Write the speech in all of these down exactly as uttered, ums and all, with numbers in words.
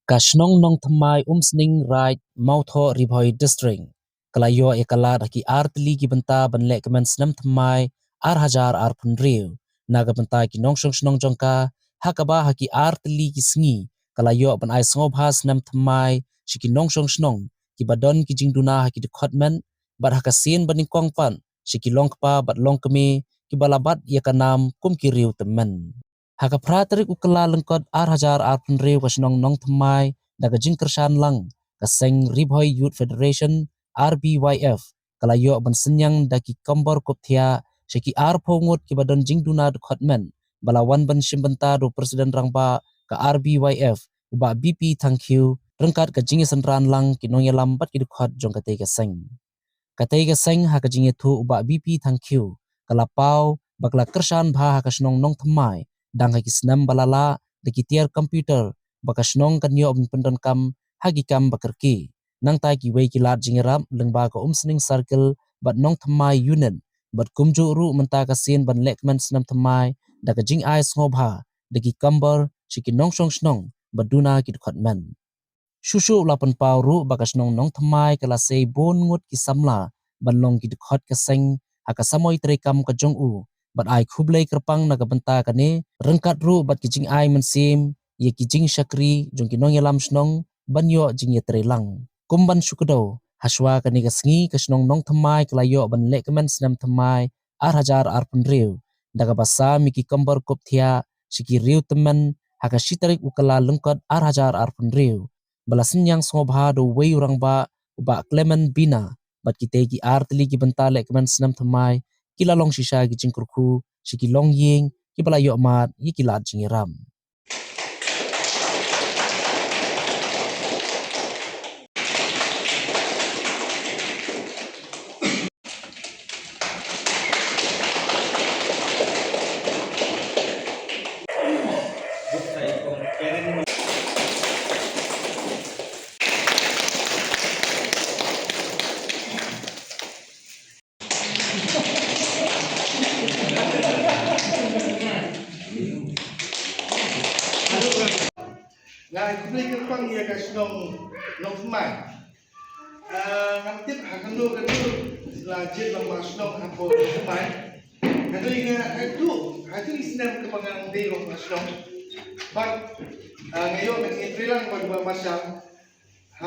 Ka shnong Nongthymmai Umsning Raid Mawthoh Ri Bhoi District ka la ïoh ïa ka lad ha ki ar tylli ki bynta ban leh kmen snem thymmai ar hajar arphew hynriew. Na ka bynta ki nongshong shnong jong ka, ha kaba ha ki ar tylli ki sngi ka la ïoh ban ai sngewbha snem thymmai sha ki nongshong shnong kiba don ki jingduna ha ki dkhot met bad ha ka sien ba nyngkong pat sha ki longkpa bad longkmie kiba la bat ïa ka nam kum ki riew tymmen. Ha ka phra tarik u Kyllalyngkot ar hajar arphew hynriew ka shnong Nongthymmai da ka jingkyrshan lang ka seng Ri Bhoi Youth Federation, R B Y F, ka la ïoh ban synñiang da ki kombor kup thiah sha ki arphew ngut kiba don jingduna dkhot met ba la wan ban shim bynta da u President Rangbah ka R B Y F, u Bah B P Thangkhiew, ryngkat ka jingïasynran lang ki nongïalam bad ki dkhot jong katei ka seng. Katei ka seng ha ka jingïathuh u Bah B P Thangkhiew ka la paw ba ka la kyrshan bha ha ka shnong Nongthymmai dang ha ki snem ba la lah da ki tiar computer ba ka shnong kan ïoh ban pyndonkam ha ki kam ba kyrkieh. Nangta kiwei ki lad jingïarap lyngba ka Umsning Circle bad Nongthymmai Unit bad kumjuh ruh mynta ka sien ban leh kmen snem thymmai da ka jingai sngewbha da ki kombor sha ki nongshong shnong ba duna ki dkhot met. Shuh shuh la pynpaw ruh ba ka shnong Nongthymmai ka la sei bun ngut ki samla ban long ki dkhot ka seng ha ka samoi treikam ka jong u bad ai khublei kyrpang na ka bynta kane ryngkat ruh bad ki jingai mynsiem ïa ki jingshakri jong ki nongïalam shnong ban ïoh jingïatreilang. Kum ban shu kdew, ha shuwa kane ka sngi ka shnong Nongthymmai ka la ïoh ban leh kmen snem thymmai ar hajar arphew hynriew da kaba sam ïa ki kombor kup thiah sha ki riew tymmen ha ka shi tarik u Kyllalyngkot ar hajar arphew hynriew ba la synñiang sngewbha da uwei u rangbah, u Bah Clement Bina, bad kitei ki ar tylli ki bynta leh kmen snem thymmai ki la long shisha ki jingkyrkhu sha ki longïing kiba la ïoh mad ïa ki lad jingïarap. Nga ai khublei kyrpang ïa ka shnong Nongthymmai. Ah, ngam tip ha kano kano la jied lang ba shnong hapoh Nongthymmai. Hynrei nga ai tu, ai tu i snem kaba nga dei lang ba shnong. Bad, ah, nga ïoh ka jingïatreilang bad ba marshal. Ha,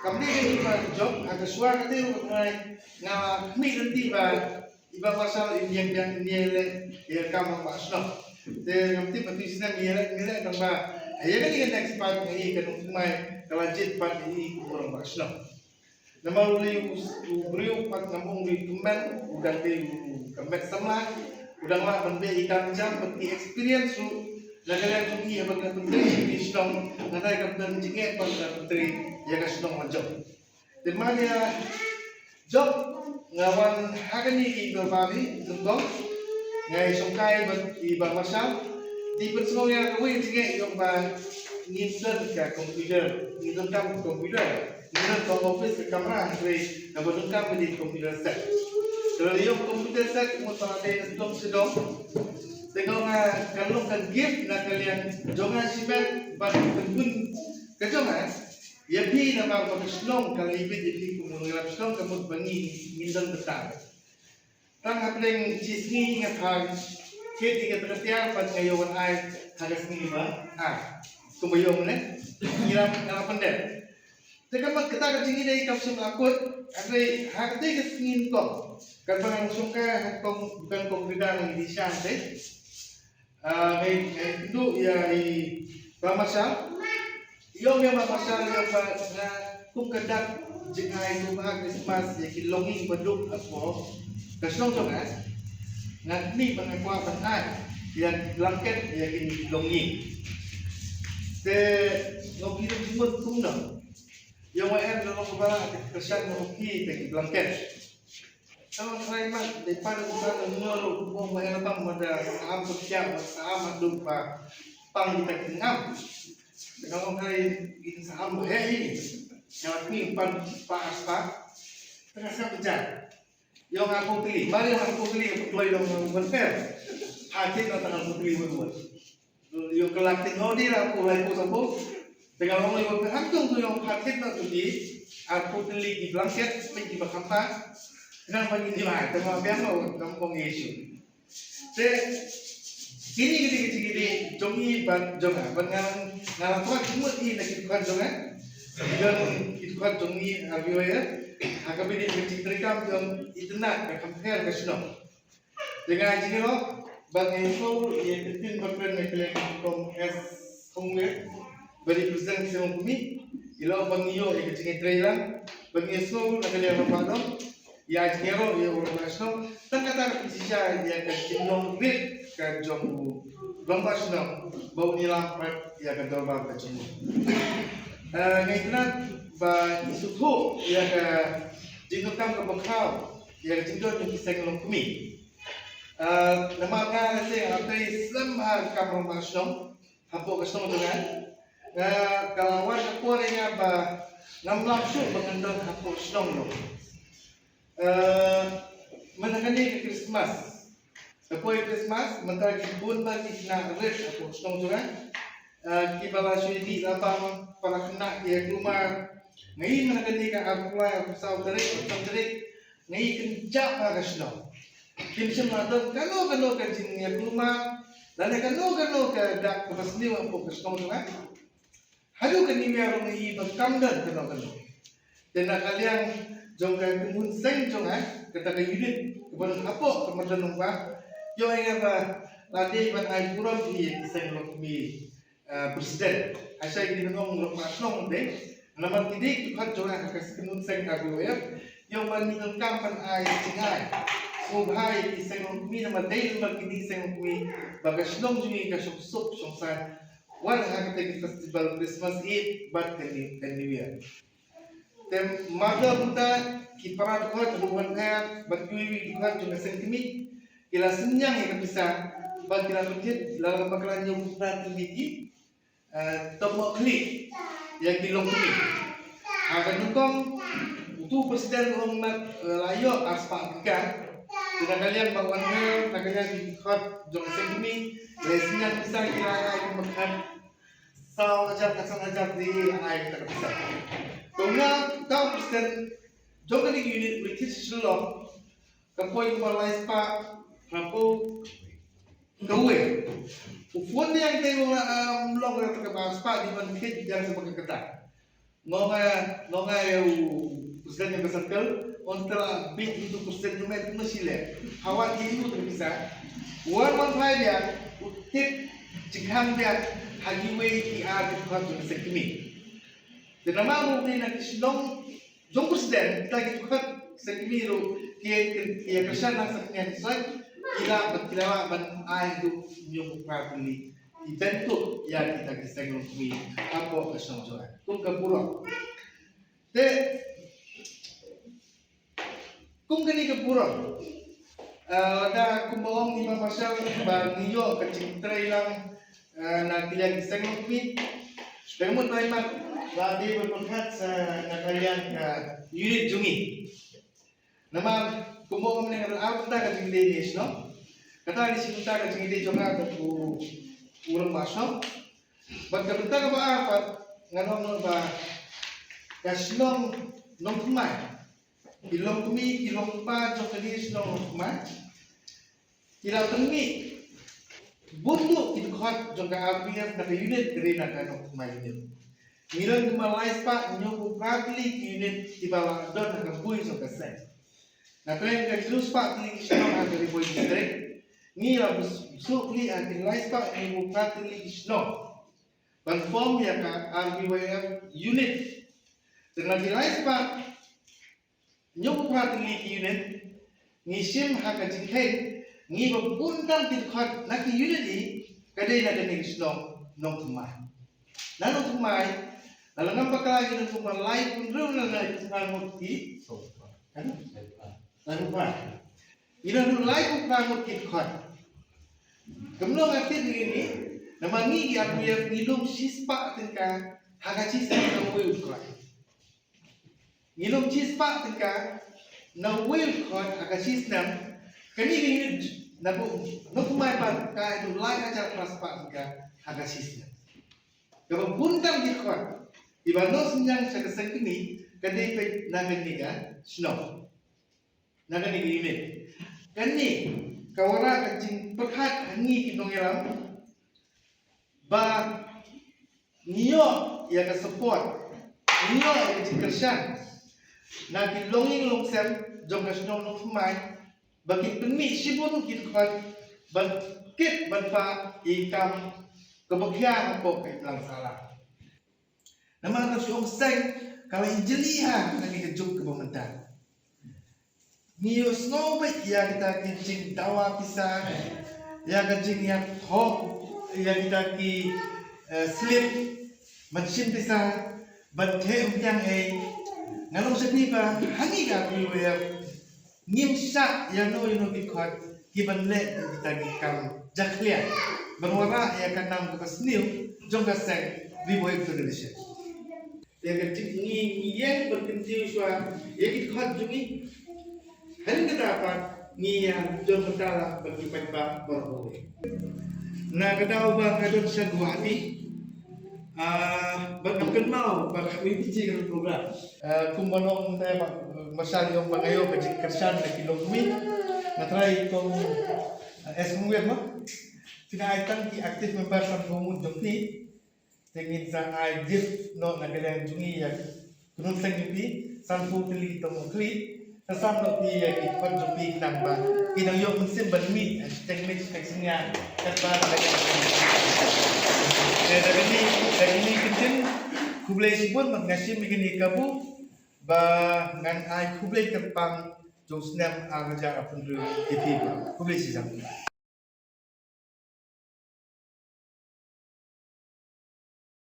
kam dei ka jingma jong, ha ka shuwa ka dei ruh nga, nga khmih lynti ba i Bah Marshal in ïeng biang in ïeng leh ïa ka kam ha ka shnong. Te ngam tip ba tu snem ïa leh ïa leh tang ba ïa ka dei ka next part nga ïa ka Nongthymmai ka la jied pat ïa i ka urang ba shnong. Namar u lei u briew pat ngam ong u lei tymmen u dang dei u ka met samla u dang lah ban beh ïa ka kam jam bad ki experience ruh. Na ka liang jong ngi haba nga pyntrei ïa ka shnong, nga dei ka pyntrei jingeh bad nga pyntrei ïa ka shnong la jong. Te manya jong nga wan ha kane i dorbar hi nyngkong, nga ïa shongkai bad i Bah Marshal. Te pynsngew ïa kawei jingeh ïa ba ngim don ka computer, ngim don kam computer, ngim don ka office ka kamra, hynrei kaba donkam ka dei computer set. Te lada ïoh computer set mut ba dei na sdom sdom. Te nga ong ka long ka gift na ka liang jong nga shimet bad ka gun ka jong nga ïa phi namar ba ka shnong ka la ibit ïa phi kum u nongïalam shnong ka mut ba ngi ngin don bynta. Tang hapdeng shi sngi nga phah kit ïa ka tiar bad nga ïoh wan ai ha ka sngi ba ar. Kumba ïoh mynne ngi la, nga la pyndep. Te ka mut kata ka jingïadei kam shym la kut, hynrei ha katei ka sngi nyngkong katba nga shongkai ha kong, dukan kong Rida na Idisha te. Ah, ngai, ngai kynduh ïa i Bah Marshal. Ïoh ïa Bah Marshal ïoh ba nga kum ka dak jingai kum ha Christmas ïa ki longïing ba duk hapoh ka shnong jong nga. Nga khmih ba nga kwah ban ai ïa blanket ïa ki longïing. Te nga ong ki jingmut kumno. Ïa nga em da long ba la ka shan nga ong ki te ki blanket. Tang trai mat dei pan dei pan ngur ruh mo ma ela bang ma da saham pun siap ma saham ma dum pa pang kita kengam. Dengan orang kai kita saham he ini. Yang ni pan pa aspa. Tengah siap pecah. Yang aku teli, mari aku teli aku tuai dong aku konser. Hati nak tangan aku teli buat. Yung kelak ting hodi lah aku lai ku sabo. Te nga long ïa ba hangto to ïong pha thied noh to ki arphew tylli ki blanket, pyn ki ba kham bha. Nang ba ngin ïa, te ma biang ma wan kam ong Jisu. Te kini kini kini kini jong i ban jong nga ban nga nga la kwah jingmut i na ki dkhot jong nga. Ki don ki dkhot jong i arphew ïa. Ha ka bini ka jingtrei kam jong i tynat ka compare ka shnong. Te nga jingïaroh ba nga ïohsngew ïa ka ktien ba kren na ka liang Kong S Khongwei ba dei president seng longkmie. Ïa la ba ngi ïoh ïa ka jingïatreilang ba ngi ïohsngew na ka liang Rangbah Dong. Ïa jingïaroh ïa u Rangbah Shnong tang kata ka jingshisha ïa ka jinglong rit ka jong u Rangbah Shnong ba un ïalam pat ïa ka dorbar ka jong u. Eh, nga itynnad ba ngi sngewthuh ïa ka jingdonkam kaba khraw ïa ka jingdon jong ki seng longkmie. Ah, namar nga lehse nga la trei slem ha ka kam rangbah shnong hapoh ka shnong jong nga. Nga ka la wan ka por ïa nga ba ngam lah shuh ba ngan don hapoh shnong noh. Ah, mynta kane ka Christmas, ka poi Christmas mynta ki bun ba ki khynnah rit hapoh shnong jong nga. Ah, kiba la shu ïa dih la bam, para khynnah ki ïa kulmar. Nga i mynta kane ka arphew lai, arphew saw tarik, arphew san tarik. Nga i kynjah ha ka shnong. Kim shym la don kano kano ka jingïakulmar lane kano kano ka dak kaba sniew hapoh ka shnong jong nga. Haduh ka New Year ruh nga i ba kam don kano kano. Te na ka liang jong ka kynhun seng jong nga, kata ka unit kaba don hapoh ka Madan Nongbah, ïoh ïa nga ba la dei ban ai burom ïa ki seng longkmie, eh, president. Hashai ki nong lok ma shnong de. Namar ki dei ki dkhot jong nga ha ka kynhun seng ka B O F. Ïoh ban ngi donkam ban ai jingïaseng. Sngewbha ïa ki seng longkmie namar dei namar ki dei seng longkmie ba ka shnong jong ngi ka shong suk shong saiñ. Wan ha kata ki festival Christmas Eve bad ka New, ka New Year. Te mar mynta ki para dkhot ruh wan ha bad kiwei kiwei ki dkhot jong ka seng kmie ki la synñiang ïa ka pisa bad ki la pynthut la ka bakla hynñiew phew phra tylli ki, eh, tymmen khlieh ïa ki longkmie. Ha ka nyngkong uto u president u ong, eh, la ïoh arspah tyngka. Te na ka liang ba wan ha na ka liang ki dkhot jong ka seng kmie la synñiang pisa ki la ai kumba khatsaw hajar khatsan hajar de ai kata ka pisa. To nga uta u president jong kane ka unit u la thied sha Shillong, ka poi kumba lai spah hynñiewphew kawei. U phone ïa nga te u ong, um, long kata kaba spah dei ban thied jar sa ba ka kata. Nga ong, eh, nga ong ïa u president jong ka circle, un tla bit uto u president jong me kumno shi leh. Hawat ïa u te pisa. Wan wan phai biang u tip jingkhang biang ha kiwei ki ar ki dkhot jong ka seng kmie. Te namar u dei na ki shnong jong u president, kita ki dkhot seng kmie ruh ki ïa kyrshan na seng kmie ki soi, ki lah ban, ki lah ban ai ruh hynñiew phew phra tylli. Ki bynta ïa kita ki seng longkmie hapoh ka shnong jong nga kum ka burom. Te kum kane ka burom, eh, lada kumba ong i Bah Marshal ba ngi ïoh ka jingtrei lang, eh, na ka liang ki seng longkmie. Te mut lai mat la dei ban pyrkhat sa na ka liang ka unit jong ngi. Namar kumba ong mynne nga don ar bynta ka jingïadei ne shnong. Kata dei shi bynta ka jingïadei jong nga bad u, u rangbah shnong. Bad ka bynta kaba ar pat ngan ong ba ka shnong Nongthymmai, ki longkmie ki longpa jong kane ka shnong Nongthymmai ki la pynmih bun ruh ki dkhot jong ka R P F na ka unit ka dei na ka Nongthymmai unit. Ngi don kumba lai spah hynñiew phew phra tylli ki unit kiba la don ha ka bui jong ka seng. Na pdeng ka hynñiew spah tylli ki shnong ha ka Ri Bhoi District, ngi la buh suk lih ha ki lai spah hynñiew phew phra tylli ki shnong ban form ïa ka R B Y F unit. Te na ki lai spah hynñiew phew phra tylli ki unit, ngi shim ha ka jingkheiñ, ngi ba bun tam ki dkhot na ki unit hi ka dei na kane ka shnong Nongthymmai. Na Nongthymmai, la ngam bakla ngi don kumba laiphew hynriew ne laiphew phra ngut ki. Kan? Laiphew phra. Ngi don laiphew phra ngut ki dkhot. Kumno nga tip ngi ni, namar ngi ki R B Y F ngi lum shispah tyngka ha ka shisnem na uwei u dkhot. Ngi lum shispah tyngka na uwei u dkhot ha ka shisnem. Kane ka unit na Nongthymmai pat ka ai tu lai hajar phra spah tyngka ha ka shisnem. Kaba bun tam ki dkhot iba noh synñiang sha ka seng kmie ka dei peit na kane ka shnong, na kane ka unit. Kane ka wanrah ka jingpyrkhat ha ngi ki nongïalam ba ngi ïoh ïa ka support, ngi ïoh ïa ka jingkyrshan na ki longïing longsem jong ka shnong Nongthymmai ba kin pynmih shibun ki dkhot ban kit ban pah ïa ka kam kaba khia hapoh ka imlang sahlang. Namar ka shnong seng ka la ïa jylliew ha kane ka juk kaba mynta. Ngi ïohsngew beit ïa kita ki jingdawa pisa, ïa ka jingïathoh ïa kita ki, eh, slip ban shim pisa, ban theh umphniang ei. Nga long shane ba ha ngi ka P U A F ngim shah ïano ïano ki dkhot kiban leh ïa kita ki kam jakhlia ban wanrah ïa ka nam kaba sniew jong ka seng Ri Bhoi Federation. Ïa ka jing ngi, ngi ïeng ban kyntiew shuwa ïa ki dkhot jong ngi. Hadien kata pat ngi ïa jon bynta bad ki paidbah baroh kawei. Na ka daw ba nga don sha Guwahati, ah, bad nga kynmaw ba ka mih pynjah ka program. Ah, kumba ong te ba, mashal ïong ba nga ïoh ka jingkyrshan na ki longkmie. Nga trai kong, ah, S Mungwir mo. Phi nga ai tang ki active member sanphew ngut jong phi. Te ngin sa ai gift noh na ka liang jong ngi ïa ki nongshong seng jong phi, sanphew tylli ki tymmen khlieh. Sa sam noh phi ïa ki dkhot jong phi khnang ba ki nang ïoh mynsiem ban mih, eh, shiteng miet shiteng synñia. Katba da ka, eh, da kane, da kane kyntien, khublei shibun, bad nga shim ïa kane ka kabu ba ngan ai khublei kyrpang jong u snem ar hajar arphew hynriew ïa phi baroh. Khublei shibun.